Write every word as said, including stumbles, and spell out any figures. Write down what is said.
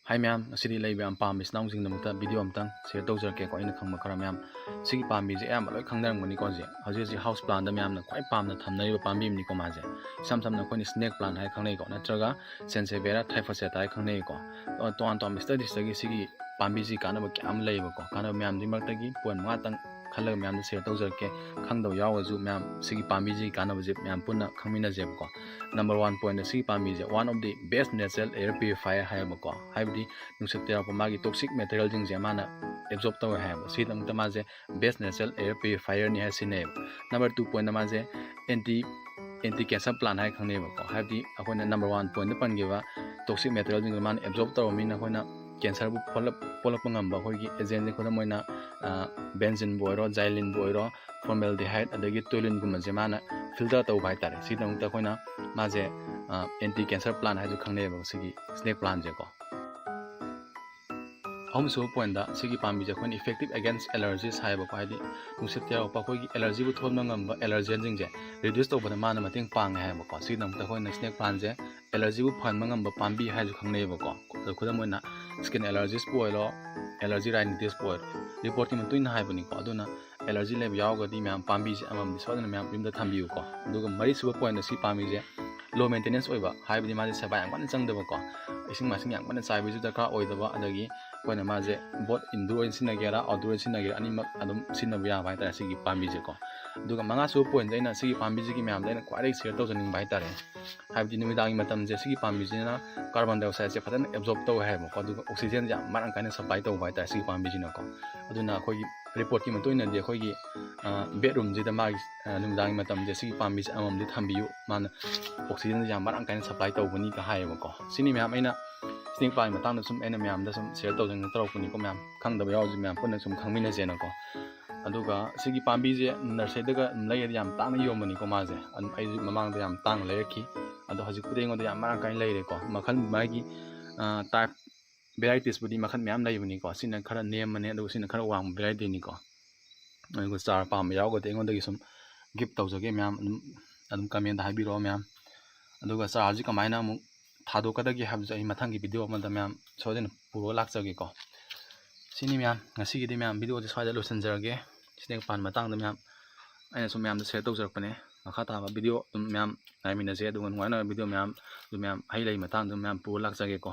ꯍꯥꯏ ꯃꯌꯥꯝ, ꯉꯁꯤꯗꯤ ꯂꯩꯕ ꯌꯥꯝ ꯄꯥꯝꯕ ꯏꯆꯤꯟ ꯏꯅꯥꯎꯁꯤꯡꯒꯤꯗꯃꯛꯇ ꯚꯤꯗꯤꯑꯣ ꯑꯝꯇꯪ ꯁꯤꯌꯔ ꯇꯧꯖꯔꯛꯀꯦꯀꯣ꯫ ꯑꯩꯅ ꯈꯪꯕ ꯈꯔ ꯃꯌꯥꯝ, ꯁꯤꯒꯤ ꯄꯥꯝꯕꯤꯁꯦ ꯑꯌꯥꯝꯕ ꯂꯣꯏ ꯈꯪꯅꯔꯝꯒꯅꯤꯀꯣ꯫ ꯍꯧꯖꯤꯛ ꯍꯧꯖꯤꯛ ꯍꯧꯖꯤꯛ ꯍꯥꯎꯁ ꯄ꯭ꯂꯥꯟꯗ ꯃꯌꯥꯝꯅ ꯈ꯭ꯋꯥꯏ ꯄꯥꯝꯅ ꯊꯝꯅꯔꯤꯕ ꯄꯥꯝꯕꯤ ꯑꯃꯅꯤꯀꯣ ꯃꯥꯁꯦ꯫ ꯏꯁꯝ ꯁꯝꯅ ꯑꯩꯈꯣꯏꯅ ꯁ꯭ꯅꯦꯛ ꯄ꯭ꯂꯥꯟ ꯍꯥꯏ ꯈꯪꯅꯩꯀꯣ, ꯅꯠꯇ꯭ꯔꯒ ꯁꯦꯟꯁꯦꯕꯦꯔꯥ ꯊꯥꯏꯐꯣꯁꯦꯇꯥ ꯍꯥꯏ ꯈꯪꯅꯩꯀꯣ꯫ ꯑ, ꯇꯣꯉꯥꯟ ꯇꯣꯉꯥꯟꯕ ꯁ꯭ꯇꯗꯤꯁꯇꯒꯤ ꯁꯤꯒꯤ ꯄꯥꯝꯕꯤꯁꯤ ꯀꯥꯟꯅꯕ ꯀꯌꯥ ꯑꯃ ꯂꯩꯌꯦꯕꯀꯣ꯫ ꯀꯥꯟꯅꯕ ꯃꯌꯥꯝꯗꯨꯒꯤ ꯃꯔꯛꯇꯒꯤ ꯄꯣꯏꯟ ꯃꯉꯥꯇꯪ ꯈꯜꯂꯒ ꯃꯌꯥꯝꯗ ꯁꯤꯌꯔ ꯇꯧꯖꯔꯛꯀꯦ꯫ ꯈꯪꯗꯕ ꯌꯥꯎꯔꯒꯁꯨ ꯃꯌꯥꯝ ꯁꯤꯒꯤ ꯄꯥꯝꯕꯤꯁꯤꯒꯤ ꯀꯥꯟꯅꯕꯁꯦ ꯃꯌꯥꯝ ꯄꯨꯟꯅ ꯈꯪꯃꯤꯟꯅꯁꯦꯕꯀꯣ꯫ ꯅꯝꯕꯔ ꯋꯥꯟ ꯄꯣꯏꯟꯗ ꯁꯤꯒꯤ ꯄꯥꯝꯕꯤꯁꯦ one of the best natural air purifier ꯍꯥꯏꯌꯦꯕꯀꯣ꯫ ꯍꯥꯏꯕꯗꯤ ꯅꯨꯡꯁꯤꯠꯇ ꯌꯥꯎꯔꯛꯄ ꯃꯥꯒꯤ ꯇꯣꯛꯁꯤꯛ ꯃꯦꯇꯔꯤꯌꯦꯜꯁꯤꯡꯁꯦ ꯃꯥꯅ ꯑꯦꯕꯖꯣꯔꯕ ꯇꯧꯋꯦ ꯍꯥꯏꯌꯦꯕ꯫ ꯁꯤꯒꯤꯗꯃꯛꯇ ꯃꯥꯁꯦ ꯕꯦꯁ ꯅꯦꯆꯔꯦꯜ ꯑꯦꯌꯔ ꯄ꯭ꯌꯨꯔꯤꯐꯥꯌꯔꯅꯤ ꯍꯥꯏ ꯁꯤꯟꯅꯩꯌꯦꯕ꯫ ꯅꯝꯕꯔ ꯇꯨ ꯄꯣꯏꯟꯗ ꯃꯥꯁꯦ ꯑꯦꯟꯇꯤ ꯑꯦꯟꯇꯤ ꯀꯦꯟꯁꯔ ꯄ꯭ꯂꯥꯟ ꯍꯥꯏ ꯈꯪꯅꯩꯌꯦꯕꯀꯣ꯫ ꯍꯥꯏꯕꯗꯤ ꯑꯩꯈꯣꯏꯅ ꯅꯝꯕꯔ ꯋꯥꯟ ꯄꯣꯏꯟꯗ ꯄꯟꯈꯤꯕ ꯇꯣꯛꯁꯤꯛ ꯃꯦꯇꯔꯤꯌꯦꯜꯁꯤꯡꯗꯣ ꯃꯥꯅ ꯑꯦꯕꯖꯣꯔꯕ ꯇꯧꯔꯕꯅꯤꯅ ꯑꯩꯈꯣꯏꯅ ꯀꯦꯟꯁꯔꯕꯨ ꯄꯣꯛꯂꯛ-, ꯄꯣꯛꯂꯛꯄ ꯉꯝꯕ ꯑꯩꯈꯣꯏꯒꯤ ꯑꯦꯖꯦꯟꯁꯦ, ꯈꯨꯗꯝ ꯑꯣꯏꯅ, ꯑ, ꯕꯦꯟꯖꯤꯟꯕꯨ ꯑꯣꯏꯔꯣ, ꯖꯥꯏꯂꯤꯟꯕꯨ ꯑꯣꯏꯔꯣ, ꯐꯣꯔꯃꯦꯜꯗꯤꯍꯥꯏꯗ, ꯑꯗꯒꯤ ꯇꯣꯂꯤꯟꯒꯨꯝꯕꯁꯦ ꯃꯥꯅ ꯐꯤꯜꯇꯔ ꯇꯧꯕ ꯍꯥꯏꯇꯥꯔꯦ꯫ ꯁꯤꯒꯤꯗꯃꯛꯇ ꯑꯩꯈꯣꯏꯅ ꯃꯥꯁꯦ, ꯑ, ꯑꯦꯟꯇꯤ ꯀꯦꯟꯁꯔ ꯄ꯭ꯂꯥꯟ ꯍꯥꯏꯁꯨ ꯈꯪꯅꯩꯌꯦꯕ ꯁꯤꯒꯤ ꯁ꯭ꯅꯦꯛ ꯄ꯭ꯂꯥꯟꯁꯦꯀꯣ꯫ ꯑꯍꯨꯝꯁꯨꯕ ꯄꯣꯏꯟꯗ ꯁꯤꯒꯤ ꯄꯥꯝꯕꯤꯁꯦ ꯑꯩꯈꯣꯏꯅ effective against allergies ꯍꯥꯏꯌꯦꯕꯀꯣ꯫ ꯍꯥꯏꯗꯤ ꯅꯨꯡꯁꯤꯠꯇ ꯌꯥꯎꯔꯛꯄ ꯑꯩꯈꯣꯏꯒꯤ ꯑꯦꯂꯔꯖꯤꯕꯨ ꯊꯣꯛꯍꯟꯕ ꯉꯝꯕ ꯑꯦꯂꯔꯖꯦꯟꯁꯤꯡꯁꯦ ꯔꯤꯗ꯭ꯌꯨꯁ ꯇꯧꯕꯗ ꯃꯥꯅ ꯃꯇꯦꯡ ꯄꯥꯡꯉꯦ ꯍꯥꯏꯌꯦꯕꯀꯣ꯫ ꯁꯤꯒꯤꯗꯃꯛꯇ ꯑꯩꯈꯣꯏꯅ ꯁ꯭ꯅꯦꯛ ꯄ꯭ꯂꯥꯟꯁꯦ ꯑꯦꯂꯔꯖꯤꯕꯨ ꯐꯍꯟꯕ ꯉꯝꯕ ꯄꯥꯝꯕꯤ ꯍꯥꯏꯁꯨ ꯈꯪꯅꯩꯌꯦꯕꯀꯣ꯫ ꯑꯗꯣ ꯈꯨꯗꯝ ꯑꯣꯏꯅ ꯁ꯭ꯀꯤꯟ ꯑꯦꯂꯔꯖꯤꯁꯄꯨ ꯑꯣꯏꯔꯣ, ꯑꯦꯂꯔꯖꯤ ꯔꯥꯏꯅꯤꯇꯤꯁꯄꯨ ꯑꯣꯏꯔꯣ, ꯔꯤꯄꯣꯔꯠꯀꯤ ꯃꯇꯨꯡ ꯏꯟꯅ ꯍꯥꯏꯕꯅꯤꯀꯣ꯫ ꯑꯗꯨꯅ ꯑꯦꯂꯔꯖꯤ ꯂꯩꯕ ꯌꯥꯎꯔꯒꯗꯤ ꯃꯌꯥꯝ ꯄꯥꯝꯕꯤꯁꯦ ꯑꯃꯃꯝꯗꯤ ꯁꯣꯏꯗꯅ ꯃꯌꯥꯝ ꯌꯨꯝꯗ ꯊꯝꯕꯤꯌꯨꯀꯣ꯫ ꯑꯗꯨꯒ ꯃꯔꯤꯁꯨꯕ ꯄꯣꯏꯟꯗ ꯁꯤ ꯄꯥꯝꯕꯤꯁꯦ ꯂꯣ ꯃꯦꯟꯇꯦꯅꯦꯟꯁ ꯑꯣꯏꯕ, ꯍꯥꯏꯕꯗꯤ ꯃꯥꯁꯦ ꯁꯦꯕꯥ ꯌꯥꯝ ꯀꯟꯅ ꯆꯪꯗꯕꯀꯣ꯫ ꯏꯁꯤꯡ ꯃꯥꯏꯁꯤꯡ ꯌꯥꯝ ꯀꯟꯅ ꯆꯥꯏꯕꯁꯨ ꯗꯔꯀꯥꯔ ꯑꯣꯏꯗꯕ, ꯑꯗꯒꯤ ꯑꯩꯈꯣꯏꯅ ꯃꯥꯁꯦ ꯕꯣꯠ ꯏꯟꯗꯣꯔ ꯑꯣꯏꯅ ꯁꯤꯖꯤꯟꯅꯒꯦꯔꯥ ꯑꯥꯎꯠꯗꯣꯔ ꯑꯣꯏꯅ ꯁꯤꯖꯤꯟꯅꯒꯦꯔꯥ ꯑꯅꯤꯃꯛ ꯑꯗꯨꯝ ꯁꯤꯖꯤꯟꯅꯕ ꯌꯥꯕ ꯍꯥꯏꯇꯥꯔꯦ ꯁꯤꯒꯤ ꯄꯥꯝꯕꯤꯁꯦꯀꯣ꯫ ꯑꯗꯨꯒ ꯃꯉꯥꯁꯨꯕ ꯄꯣꯏꯟꯁꯦ ꯑꯩꯅ ꯁꯤꯒꯤ ꯄꯥꯝꯕꯤꯁꯤꯒꯤ ꯃꯌꯥꯝꯗ ꯑꯩꯅ ꯈ꯭ꯋꯥꯏꯗꯒꯤ ꯁꯤꯌꯔ ꯇꯧꯖꯅꯤꯡꯕ ꯍꯥꯏꯇꯥꯔꯦ꯫ ꯍꯥꯏꯕꯗꯤ ꯅꯨꯃꯤꯗꯥꯡꯒꯤ ꯃꯇꯝꯁꯦ ꯁꯤꯒꯤ ꯄꯥꯝꯕꯤꯁꯤꯅ ꯀꯥꯔꯕꯣꯟ ꯗꯥꯏꯑꯣꯛꯁꯥꯏꯗꯁꯦ ꯐꯖꯅ ꯑꯦꯕꯖꯣꯔꯕ ꯇꯧꯋꯦ ꯍꯥꯏꯌꯦꯕꯀꯣ꯫ ꯑꯗꯨꯒ ꯑꯣꯛꯁꯤꯖꯦꯟꯁꯦ ꯌꯥꯝ ꯃꯔꯥꯡ ꯀꯥꯏꯅ ꯁꯄ꯭ꯂꯥꯏ ꯇꯧꯕ ꯍꯥꯏꯇꯥꯔꯦ ꯁꯤꯒꯤ ꯄꯥꯝꯕꯤꯁꯤꯅꯀꯣ꯫ ꯑꯗꯨꯅ ꯑꯩꯈꯣꯏꯒꯤ ꯔꯤꯄꯣꯔꯠꯀꯤ ꯃꯇꯨꯡ ꯏꯟꯅꯗꯤ ꯑꯩꯈꯣꯏꯒꯤ, ꯑ, ꯕꯦꯗꯔꯨꯝꯁꯤꯗ ꯃꯥꯒꯤ, ꯑ, ꯅꯨꯃꯤꯗꯥꯡꯒꯤ ꯃꯇꯝꯁꯦ ꯁꯤꯒꯤ ꯄꯥꯝꯕꯤꯁꯦ ꯑꯃꯃꯝꯗꯤ ꯊꯝꯕꯤꯌꯨ, ꯃꯥꯅ ꯑꯣꯛꯁꯤꯖꯦꯟꯁꯦ ꯌꯥꯝ ꯃꯔꯥꯡ ꯀꯥꯏꯅ ꯁꯄ꯭ꯂꯥꯏ ꯇꯧꯕꯅꯤꯒ ꯍꯥꯏꯌꯦꯕꯀꯣ꯫ ꯁꯤꯅꯤ ꯃꯌꯥꯝ ꯑꯩꯅ ꯁ꯭ꯅꯦꯛ ꯄ꯭ꯂꯥꯟꯒꯤ ꯃꯇꯥꯡꯗ ꯁꯨꯝ ꯑꯩꯅ ꯃꯌꯥꯝꯗ ꯁꯨꯝ ꯁꯤꯌꯔ ꯇꯧꯖꯅꯤꯡꯗꯅ ꯇꯧꯔꯛꯄꯅꯤꯀꯣ꯫ ꯃꯌꯥꯝ ꯈꯪꯗꯕ ꯌꯥꯎꯔꯁꯨ ꯃꯌꯥꯝ ꯄꯨꯟꯅ ꯁꯨꯝ ꯈꯪꯃꯤꯟꯅꯁꯦꯅꯀꯣ꯫ ꯑꯗꯨꯒ ꯁꯤꯒꯤ ꯄꯥꯝꯕꯤꯁꯦ ꯅꯔꯁꯔꯤꯗꯒ ꯂꯩꯔꯗꯤ ꯌꯥꯝ ꯇꯥꯡꯅ ꯌꯣꯟꯕꯅꯤꯀꯣ ꯃꯥꯁꯦ꯫ ꯑꯗꯨꯝ ꯑꯩꯁꯨ ꯃꯃꯥꯡꯗ ꯌꯥꯝ ꯇꯥꯡꯅ ꯂꯩꯔꯛꯈꯤ꯫ ꯑꯗꯣ ꯍꯧꯖꯤꯛꯄꯨꯗꯤ ꯑꯩꯉꯣꯟꯗ ꯌꯥꯝ ꯃꯔꯥꯡ ꯀꯥꯏꯅ ꯂꯩꯔꯦꯀꯣ꯫ ꯃꯈꯜ ꯃꯥꯒꯤ, ꯑ, ꯇꯥꯏꯞ ꯚꯦꯔꯥꯏꯇꯤꯁꯄꯨꯗꯤ ꯃꯈꯜ ꯃꯌꯥꯝ ꯂꯩꯕꯅꯤꯀꯣ꯫ ꯁꯤꯅ ꯈꯔ ꯅꯦꯝꯕꯅꯦ, ꯑꯗꯨꯒ ꯁꯤꯅ ꯈꯔ ꯋꯥꯡꯕ ꯚꯦꯔꯥꯏꯇꯤꯅꯤꯀꯣ꯫ ꯑꯗꯨꯒ ꯆꯥꯔ ꯄꯥꯝꯕ ꯌꯥꯎꯔꯒꯗꯤ ꯑꯩꯉꯣꯟꯗꯒꯤ ꯁꯨꯝ ꯒꯤꯐ ꯇꯧꯖꯒꯦ ꯃꯌꯥꯝ꯫ ꯑꯗꯨꯝ, ꯑꯗꯨꯝ ꯀꯃꯦꯟꯗ ꯍꯥꯏꯕꯤꯔꯛꯑꯣ ꯃꯌꯥꯝ꯫ ꯑꯗꯨꯒ ꯆꯥꯔꯁꯤ ꯀꯃꯥꯏꯅ ꯑꯃꯨꯛ ꯊꯥꯗꯣꯛꯀꯗꯒꯦ ꯍꯥꯏꯕꯁꯨ ꯑꯩ ꯃꯊꯪꯒꯤ ꯚꯤꯗꯤꯑꯣ ꯑꯃꯗ ꯃꯌꯥꯝ ꯁꯣꯏꯗꯅ ꯄꯨꯔꯒ ꯂꯥꯛꯆꯒꯦꯀꯣ꯫ ꯁꯤꯅꯤ ꯃꯌꯥꯝ, ꯉꯁꯤꯒꯤꯗꯤ ꯃꯌꯥꯝ ꯚꯤꯗꯤꯑꯣꯁꯦ ꯁ꯭ꯋꯥꯏꯗ ꯂꯣꯏꯁꯤꯟꯖꯔꯒꯦ꯫ ꯁ꯭ꯅꯦꯛ ꯄ꯭ꯂꯥꯟ ꯃꯇꯥꯡꯗ ꯃꯌꯥꯝ ꯑꯩꯅꯁꯨ ꯃꯌꯥꯝꯗ ꯁꯤꯌꯔ ꯇꯧꯖꯔꯛꯄꯅꯦ꯫ ꯃꯈꯥ ꯇꯥꯕ ꯚꯤꯗꯤꯑꯣ ꯑꯗꯨꯝ ꯃꯌꯥꯝ ꯉꯥꯏꯃꯤꯟꯅꯁꯦ, ꯑꯗꯨꯒ ꯅꯨꯡꯉꯥꯏ ꯅꯨꯡꯉꯥꯏꯕ ꯚꯤꯗꯤꯑꯣ ꯃꯌꯥꯝ ꯑꯗꯨ ꯃꯌꯥꯝ ꯍꯩ ꯂꯩ ꯃꯇꯥꯡꯗ ꯃꯌꯥꯝ ꯄꯨꯔ ꯂꯥꯛꯆꯒꯦꯀꯣ꯫